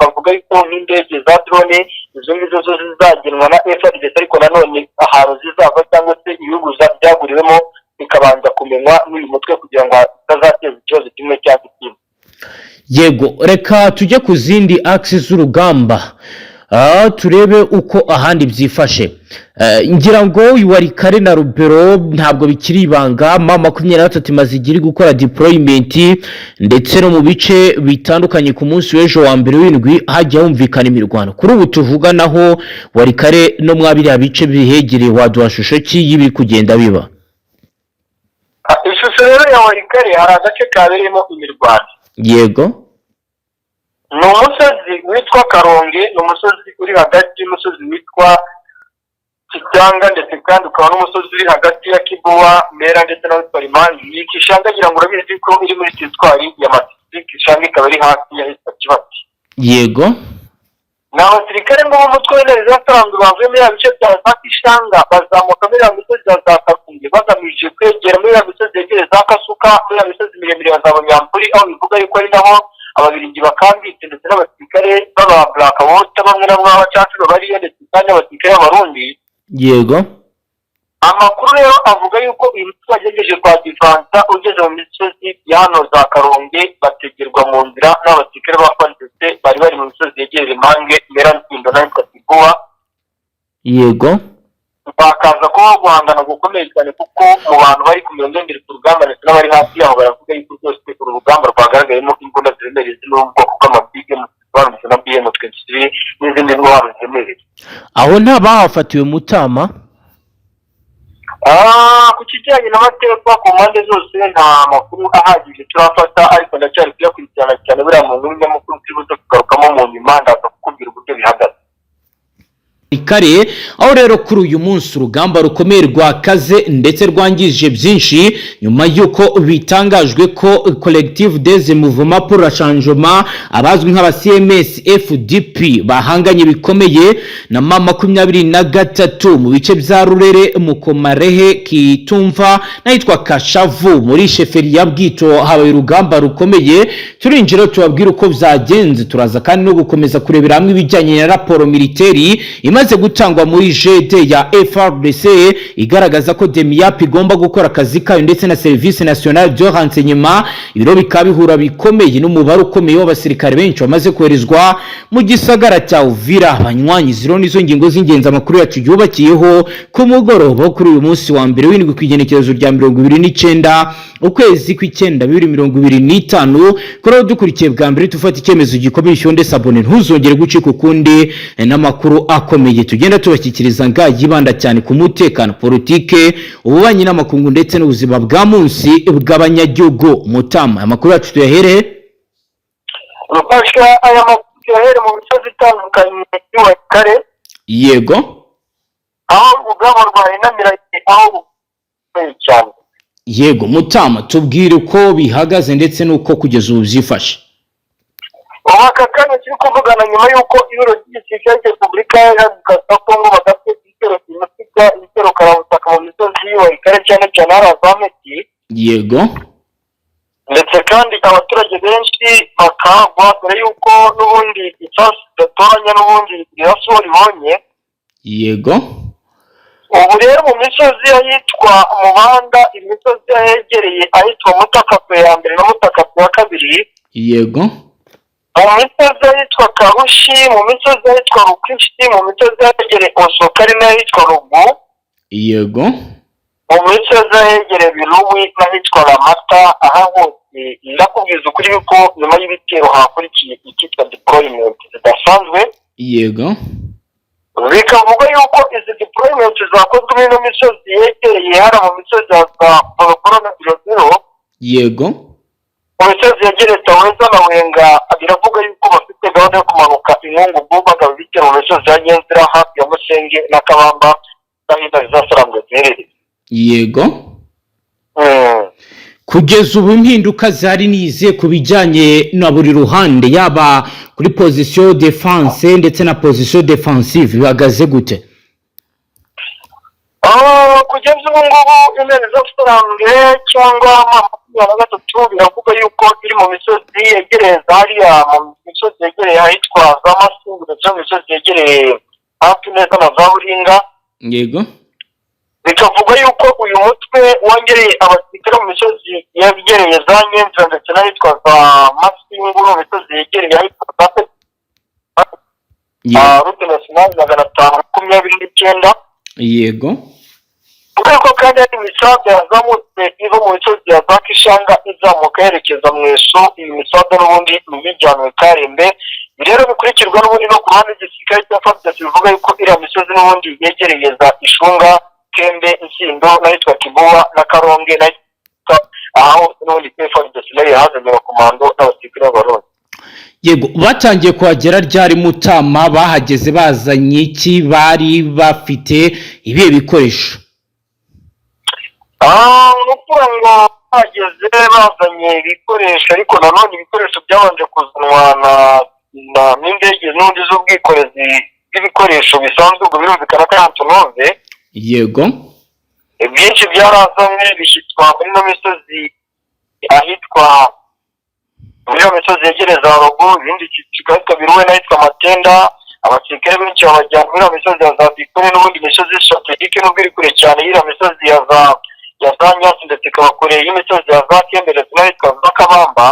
bavuga yuko nk'indege za drone, izo ngizo zo zizagenwa na FARDC, ariko nanone ahantu zizava cyangwa se ibihugu byaguriwemo bikabanza kumenywa n'uyu mutwe kugira ngo hatazateza ikibazo kimwe cyangwa ikindi. Yego, reka tujye ku zindi axes z'urugamba, turebe uko ahandi byifashe. Ngira ngo Walikale na Rubero ntabwo bikiri ibanga, M23 imaze igihe iri gukora deployment, ndetse no mu bice bitandukanye ku munsi w'ejo wa mbere w'indwi hagiye humvikana imirwano. Kuri ubu tuvuganaho, Walikale no mwa biriya bice bihegereye, waduha shusho ki y'ibiri kugenda biba? Ishusho rero ya Walikale, hari agace kabereyemo imirwano. Ni umusozi witwa Karonge, ni umusozi uri hagati y'umusozi witwa Kicyanga, ndetse kandi ukaba n'umusozi uri hagati ya Kibuwa Mera ndetse na witwa Rimangi. Iyi Kishanga ngira ngo urabizi ko iri muri teritwari ya Masisi, Kishanga ikaba iri hafi ya hitwa Kibati. Ni abasirikare ngo b'umutwe w'intare zasaranzwe bavuye muri ya bice bya za Kishanga, bazamuka muri ya misozi ya za Karonge, bagamije kwegera muri ya misozi yegereye za Kasuka, muri ya misozi miremire ya za Bunyampuri, aho bivuga yuko ari naho Ababiligi bakambitse, ndetse n'abasirikare b'aba Black Water bamwe na bamwe b'abacancuro bariyo, ndetse kandi n'abasirikare b'Abarundi. Amakuru rero avuga yuko uyu mutwe wagerageje kwa divansa ugeze mu misozi ya hano za Karonge, bategerwa mu nzira n'abasirikare ba FARDC bari bari mu misozi yegereye Mange, Mera, Ntindo n'ahitwa Kibuwa. Bakaza kubaho guhangana gukomeye cyane, kuko mu bantu bari ku mirongo y'imbere ku rugamba ndetse n'abari hafi yaho baravuga yuko rwose uru rugamba rwagaragayemo imbunda ziremereye ziri mu bwoko bw'ama BM ndetse na BM 23 n'izindi ntwaro ziremereye. Aho nta bahafatiwe, Mutama? Ku kijyanye n'amateka ku mpande zose nta makuru ahagije turafata, ariko ndacyari kuyakurikirana cyane. Buriya mu nkuru nyamukuru turi buze kugarukamo mu nyuma, ndaza kukubwira uburyo bihagaze. Walikale, aho rero kuri uyu munsi urugamba rukomeye rwakaze ndetse rwangije byinshi, nyuma y'uko bitangajwe ko Collectif des Mouvements pour le Changement, abazwi nk'aba CMS FDP, bahanganye bikomeye na M23 mu bice bya Rurere, Mukomarehe, Kitumva n'ahitwa Kashavu muri chefferie ya Bwito. Habaye urugamba rukomeye, turinjira tubabwira uko byagenze. Turaza kandi no gukomeza kurebera hamwe ibijyanye na rapport militaire imaze gutangwa muri GD ya FARDC, igaragaza ko DEMIAP igomba gukora akazi kayo ndetse na Service National de Renseignement. Ibiro bikaba bihura bikomeye n'umubare ukomeye w'abasirikare benshi bamaze koherezwa mu gisagara cya Uvira. Abanywanyi, zero nizo ngingo z'ingenzi amakuru yacu yubakiyeho ku mugoroba wo kuri uyu munsi wa mbere w'indwi, ku igenekerezo rya 29 ukwezi kw'icyenda 2025. Kuri aho dukurikiye bwa mbere, tufata icyemezo gikomeye, ushonde s'abonner, ntuzongere gucika ukundi n'amakuru akomeye tugenda tubashyikiriza nga yibanda cyane ku mutekano, politike, ububanyi n'amakungu ndetse n'ubuzima bwa munsi bw'abanyagihugu. Mutama, amakuru yacu tuyahere Rufasha, aya makuru tuyahere mu misozi itandukanye y'Uwakare, aho urugamba rwahinamiranye, aho rukomeye cyane. Yego Mutama, tubwire uko bihagaze ndetse n'uko kugeza ubu byifashe. Ubu aka kanya turi kuvugana, nyuma y'uko ibiro by'igisirikare cya Repubulika Iharanira ya Kongo bagafite ibitero simusiga, ibitero karabutaka mu misozi y'Uwakare, cyane cyane hari Azameti, ndetse kandi abaturage benshi bakagwa, dore y'uko n'ubundi isasu ridatoranya, n'ubundi rirasa uwo ribonye. Ubu rero mu misozi y'ahitwa Mubanda, imisozi yegereye ahitwa Mutakatwe ya mbere na Mutakatwe ya kabiri, mu misozi ahitwa Karushi, mu misozi ahitwa Rukishi, mu misozi yegereye Osokari n'ahitwa Rugu, mu misozi ahegereye Biruwi n'ahitwa Ramata, aha hose ndakubwiza ukuri yuko nyuma y'ibitero hakurikiye icyitwa deployment zidasanzwe. Bikavuga yuko izi deployment zakozwe muri ino misozi yegereye hano mu misozi ya za Borokoro na Birobiro, mu misozi yegereye Taweza na Wenga, biravuga yuko bafite gahunda yo kumanuka Inkungugu, bagaba ibitero mu misozi ya Nyenzira hafi ya Musenge na Kabamba n'ahitwa za Sarambwe ziherereye. Kugeza ubu impinduka zari nize ku bijyanye na buri ruhande, yaba kuri position défense ndetse na position défensive, bihagaze gute? Kugeza ubu ngubu intare z'Abafaranga cyangwa M23 biravuga yuko iri mu misozi yegereye hariya, mu misozi yegereye ahitwa za Masingu, ndetse no mu misozi yegereye hafi neza na za Buringa. Bikavuga yuko uyu mutwe wongereye abasirikare mu misozi yegereye za Nyenzira ndetse n'ahitwa za Masingu, no mu misozi yegereye ahitwa za route nationale 529. Kubera ko kandi hari imisambi yazamutse iva mu misozi ya za Kishanga, izamuka yerekeza mu Eso. Iyi misambi n'ubundi ni iyijyanwe Karembe. Ibi rero bikurikirwa n'ubundi no ku ruhande rw'igisirikare cya FARDC, bivuga yuko iriya misozi n'ubundi yegereye za Ishunga, Kembe, Nsindo n'ahitwa Kibuwa na Karonge n'ahitwa aha hose, n'ubundi FARDC nayo yahazanye abakomando n'abasirikare b'Abarundi. Yego, batangiye kuhagera ryari Mutama? Bahageze bazanye iki? Bari bafite ibihe bikoresho? Ni ukuvuga ngo bahageze bazanye ibikoresho, ariko nanone ibikoresho byabanje kuzanwa na n'indege n'ubundi z'ubwikorezi bw'ibikoresho bisanzwe. Ubwo birumvikana ko ari Antonov. Byinshi byarazanywe bishyitwa muri ino misozi, ahitwa muri iyo misozi yegereza haruguru, ibindi kigahitwa Biruwe n'ahitwa Matenda. Abasirikare benshi babajyana muri iyo misozi ya za Bikore, n'ubundi misozi stratégique, nubwo iri kure cyane y'iriya misozi ya za Nyasi, ndetse ikaba kure y'imisozi ya za Kembe ndetse n'ahitwa za Kabamba.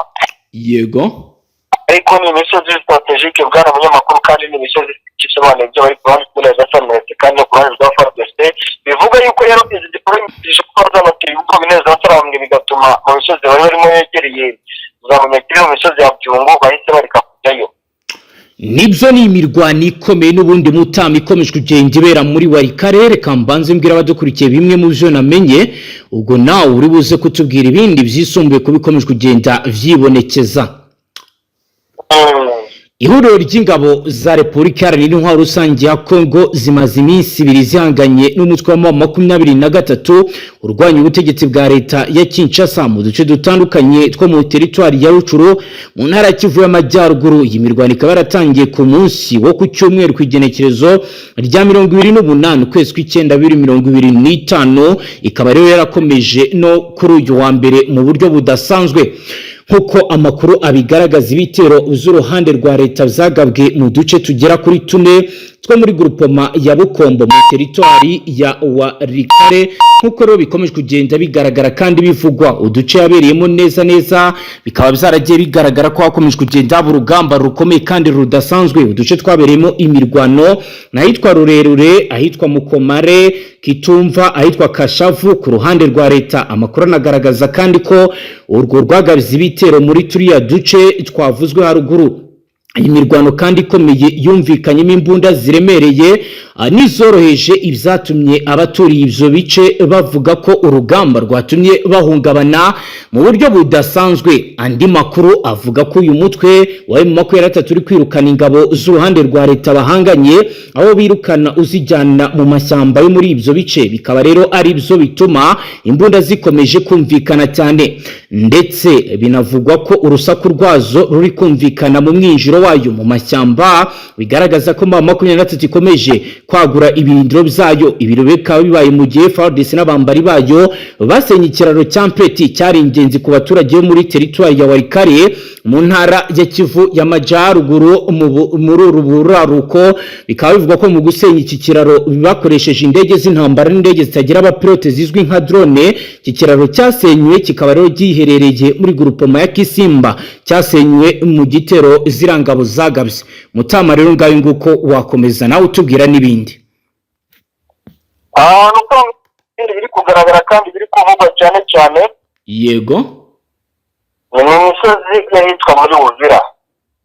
Ariko ni imisozi stratégique, bwana munyamakuru, kandi ni imisozi isobanuye ibyo bari ku ruhande rw'intare za Sarmese kandi no ku ruhande rwa FARDC. Bivuga yuko rero izi deployment zishobora kuba zanateye ubwoba intare za Sarambwe, bigatuma mu misozi bari barimo yegereye za Bunyakiri, mu misozi ya Byungo, bahise bareka kujyayo. Nibyo, ni imirwano ikomeye n'ubundi Mutama ikomeje kugenda ibera muri Walikale. Reka mbanze mbwira abadukurikiye bimwe mu byo namenye, ubwo nawe uri buze kutubwira ibindi byisumbuye ku bikomeje kugenda vyibonekeza. Ihuriro ry'ingabo za Repubulika Iharanira Intwaro Rusange ya Kongo zimaze iminsi 2 zihanganye n'umutwe wa M23 urwanya ubutegetsi bwa leta ya Kinshasa mu duce dutandukanye two mu teritwari ya Rucuru mu ntara ya Kivu y'Amajyaruguru. Iyi mirwano ikaba yaratangiye ku munsi wo ku cyumweru ku igenekerezo rya 28 ukwezi kw'icyenda 2025, ikaba rero yarakomeje no kuri uyu wa mbere mu buryo budasanzwe. Nk'uko amakuru abigaragaza, ibitero z'uruhande rwa leta zagabwe mu duce tugera kuri tune two muri grupoma ya Bukombo mu teritwari ya Walikale. Nk'uko rero bikomeje kugenda bigaragara kandi bivugwa, uduce yabereyemo neza neza bikaba byaragiye bigaragara ko hakomeje kugenda haba urugamba rukomeye kandi rudasanzwe. Uduce twabereyemo imirwano ni ahitwa Rurerure, ahitwa Mukomare, Kitumva, ahitwa Kashavu ku ruhande rwa leta. Amakuru anagaragaza kandi ko urwo rwagabiza ibitero muri turiya duce twavuzwe haruguru. Iyi mirwano kandi ikomeye yumvikanyemo imbunda ziremereye n'izoroheje, ibyatumye abaturiye ibyo bice bavuga ko urugamba rwatumye bahungabana mu buryo budasanzwe. Andi makuru avuga ko uyu mutwe wa M23 uri kwirukana ingabo z'uruhande rwa leta bahanganye, aho birukana uzijyana mu mashyamba yo muri ibyo bice, bikaba rero ari byo bituma imbunda zikomeje kumvikana cyane. Ndetse binavugwa ko urusaku rwazo ruri kumvikana mu mwinjiro wayo mu mashyamba, bigaragaza ko M23 ikomeje kwagura ibirindiro byayo. Ibiro bikaba bibaye mu gihe FARDC n'abambari bayo basenye ikiraro cya Mpeti cyari ingenzi ku baturage bo muri teritwari ya Walikale mu ntara ya Kivu y'Amajyaruguru muri uru buraruko. Bikaba bivugwa ko mu gusenya iki kiraro bakoresheje indege z'intambara n'indege zitagira abapilote zizwi nka drone. Iki kiraro cyasenywe kikaba rero giherereye muri grupoma ya Kisimba, cyasenywe mu gitero zirangabo zagabye. Mutama, rero ngayo nguko, wakomeza nawe utubwira n'ibindi. Ahantu uko ibindi biri kugaragara kandi biri kuvugwa cyane cyane ni mu misozi y'ahitwa muri Uvira.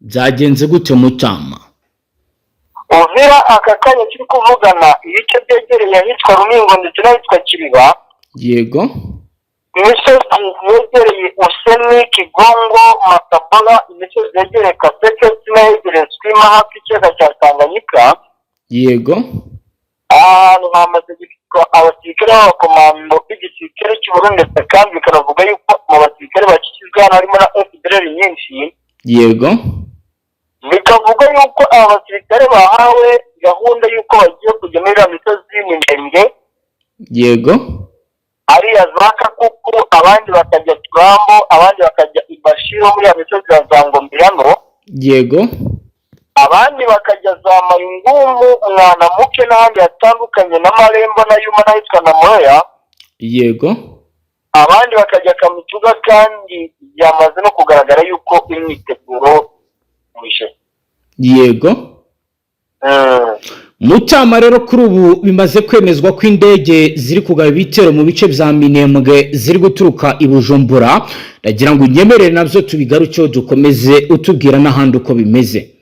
Byagenze gute, Mutama? Uvira aka kanya turi kuvugana, ibice byegereye ahitwa Rumingo ndetse n'ahitwa Kiriba, imisozi yegereye Useni, Kigongo, Matabola, imisozi yegereye Kaseke n'ahegereye Swima hafi y'ikiyaga cya Tanganyika, ahantu hamaze gushikwa abasirikare b'abakomando b'igisirikare cy'u Burundi, ndetse kandi bikanavuga yuko mu basirikare bakikijwe hano harimo na FDLR nyinshi. Bikavuga yuko aba basirikare bahawe gahunda y'uko bagiye kujya muri iriya misozi y'imirenge, ariya za Kakuku, abandi bakajya Turambo, abandi bakajya i Bashiro muri ya misozi ya za Ngombiano, abandi bakajya za Mayungumu, Mwanamuke n'ahandi hatandukanye na Marembo na Yuma n'ahitwa na Moya, abandi bakajya Kamituga. Kandi byamaze no kugaragara yuko imyiteguro ije. Mutama, rero kuri ubu bimaze kwemezwa ko indege ziri kugaba ibitero mu bice bya Minembwe ziri guturuka i Bujumbura. Ndagira ngo unyemerere nabyo tubigarukeho, dukomeze utubwira n'ahandi uko bimeze.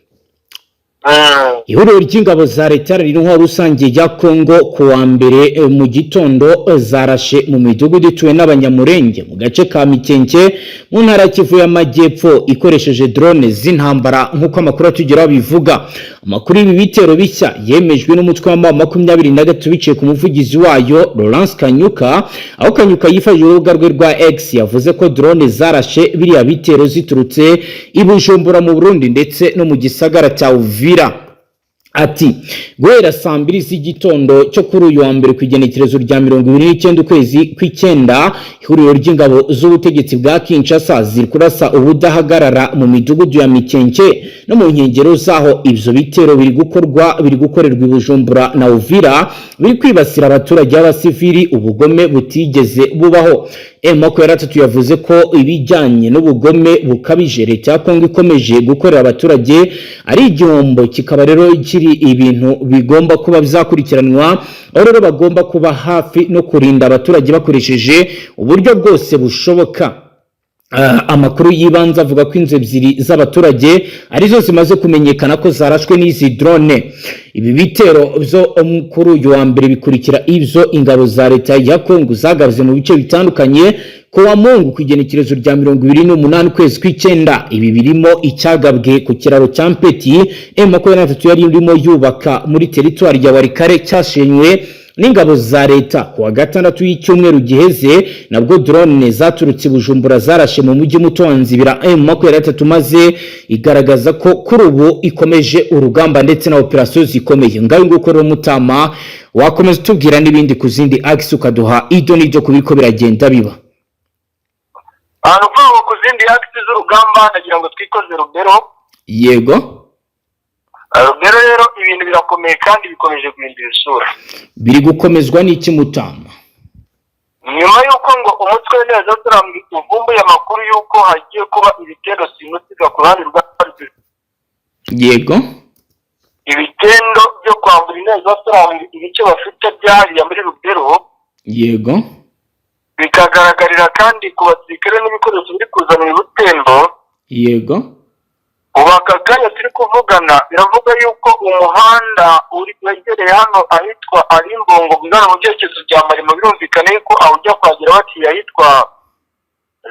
Ihuriro ry'ingabo za leta iharanira intwaro rusange ya Kongo ku wa mbere mu gitondo zarashe mu midugudu ituwe n'Abanyamurenge mu gace ka Mikenke mu ntara ya Kivu y'Amajyepfo, ikoresheje drone z'intambara, nk'uko amakuru atugeraho bivuga. Amakuru y'ibi bitero bishya yemejwe n'umutwe wa M23 biciye ku muvugizi wayo Lawrence Kanyuka, aho Kanyuka yifashishije urubuga rwe rwa X yavuze ko drone zarashe biriya bitero ziturutse i Bujumbura mu Burundi ndetse no mu gisagara cya Uvira. Ati: "Guhera saa 2 z'igitondo cyo kuri uyu wa mbere ku igenekerezo rya 29 ukwezi kw'icyenda, ihuriro ry'ingabo z'ubutegetsi bwa Kinshasa ziri kurasa ubudahagarara mu midugudu ya Mikenke no mu nkengero zaho. Ibyo bitero biri gukorwa, biri gukorerwa i Bujumbura na Uvira, biri kwibasira abaturage b'abasivili, ubugome butigeze bubaho." M23 yavuze ko ibijyanye n'ubugome bukabije leta ya Kongo ikomeje gukorera abaturage ari igihombo, kikaba rero kiri ibintu bigomba kuba byakurikiranwa, aho rero bagomba kuba hafi no kurinda abaturage bakoresheje uburyo bwose bushoboka. Amakuru y'ibanze avuga ko inzu ebyiri z'abaturage arizo zimaze kumenyekana ko zarashwe n'izi drone. Ibi bitero byo kuri uyu wa mbere bikurikira ibyo ingabo za leta ya Kongo zagabye mu bice bitandukanye ku wa Mungu, ku igenekerezo rya 28 ukwezi kw'icyenda. Ibi birimo icyagabwe ku kiraro cya Mpeti M23 yari irimo yubaka muri teritwari ya Walikale, cyashenywe n'ingabo za leta. Ku wa gatandatu y'icyumweru giheze nabwo drone zaturutse i Bujumbura zarashe mu mujyi muto wa Nzibira. M23 maze igaragaza ko kuri ubu ikomeje urugamba ndetse na operasiyo zikomeye. Ngayo nguko rero, Mutama, wakomeza utubwira n'ibindi ku zindi axes, ukaduha ibyo n'ibyo ku biriko biragenda biba. Ahantu ukuvuga ngo ku zindi axes z'urugamba, ndagira ngo twikoze Rubero. Yego. Rubero rero ibintu birakomeye kandi bikomeje guhindura isura. Biri gukomezwa n'iki, Mutama? Nyuma y'uko ngo umutwe w'interahamwe uvumbuye amakuru y'uko hagiye kuba ibitero simusiga ku ruhande rwa ibitendo byo kwambura interahamwe ibice bafite byahariye muri Rubero, bikagaragarira kandi ku basirikare n'ibikoresho biri kuzana Butembo. Ubu aka kanya turi kuvugana, biravuga yuko umuhanda uri wegereye hano ahitwa Arimbongo ugana mu byerekezo bya Marimo, birumvikana yuko aho ujya kuhagera baciye ahitwa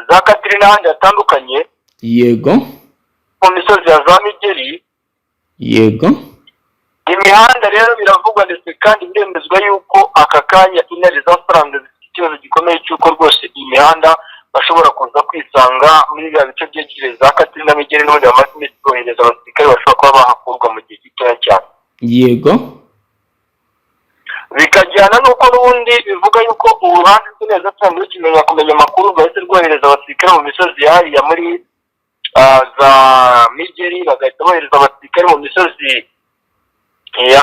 za Katiri n'ahandi hatandukanye, mu misozi ya za Migeri. Imihanda rero biravugwa ndetse kandi biremezwa yuko aka kanya intare za Sarambwe zifite ikibazo gikomeye cy'uko rwose iyi mihanda bashobora kuza kwisanga muri biriya bice byegereye za Katiri na Migeri, n'ubundi bamaze iminsi bohereza abasirikare bashobora kuba bahakurwa mu gihe gitoya cyane. Bikajyana n'uko n'ubundi bivuga yuko uruhande rw'intare za Sarambwe rukimenya kumenya amakuru, rwahise rwohereza abasirikare mu misozi yahariya muri za Migeri, bagahita bohereza abasirikare mu misozi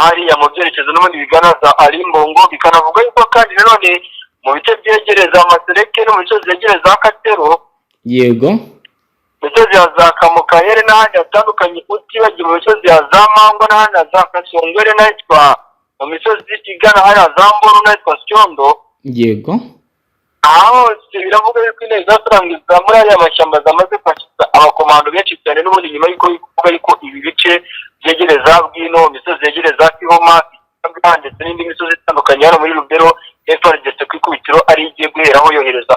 hariya mu byerekezo n'ubundi bigana za Arimbongo. Bikanavuga yuko kandi nanone mu bice byegereye za Masereke no mu misozi yegereye za Katero, misozi ya za Kamukahere n'ahandi hatandukanye, utibagiwe mu misozi ya za Mangwa n'ahandi za Kasongere n'ahitwa mu misozi igana hariya za Mboro n'ahitwa Syondo. Aha hose biravuga yuko intare za Sarambwe za muri ariya mashyamba zamaze kwakira abakomando benshi cyane, n'ubundi nyuma y'uko bivuga yuko ibi bice byegereye za Bwino, imisozi yegereye za Kihoma ndetse n'indi misozi itandukanye hano muri Rubero, FARDC ku ikubitiro ari igiye guheraho yohereza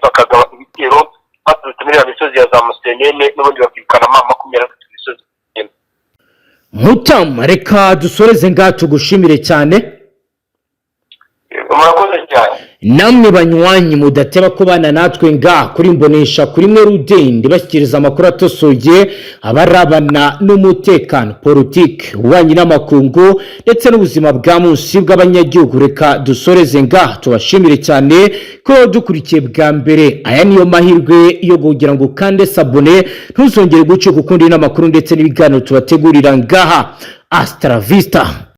bakagaba ibitero baturutse muri ya misozi ya za Musenene, n'ubundi bakirukana M23 misozi. Mutama, reka dusoreze ngaha, tugushimire cyane. Murakoze cyane. Namwe banywanyi mudateba kubana natwe nga kuri Mbonesha kuri mwe rudende, bashyikiriza amakuru atosoye abarabana n'umutekano, politiki, ububanyi n'amakungu ndetse n'ubuzima bwa munsi bw'abanyagihugu, reka dusoreze nga tubashimire cyane ko dukurikiye bwa mbere. Aya niyo mahirwe yo kugira ngo ukande s'abonner, ntuzongere gucika ukundi n'amakuru ndetse n'ibiganiro tubategurira ngaha. Hasta la vista.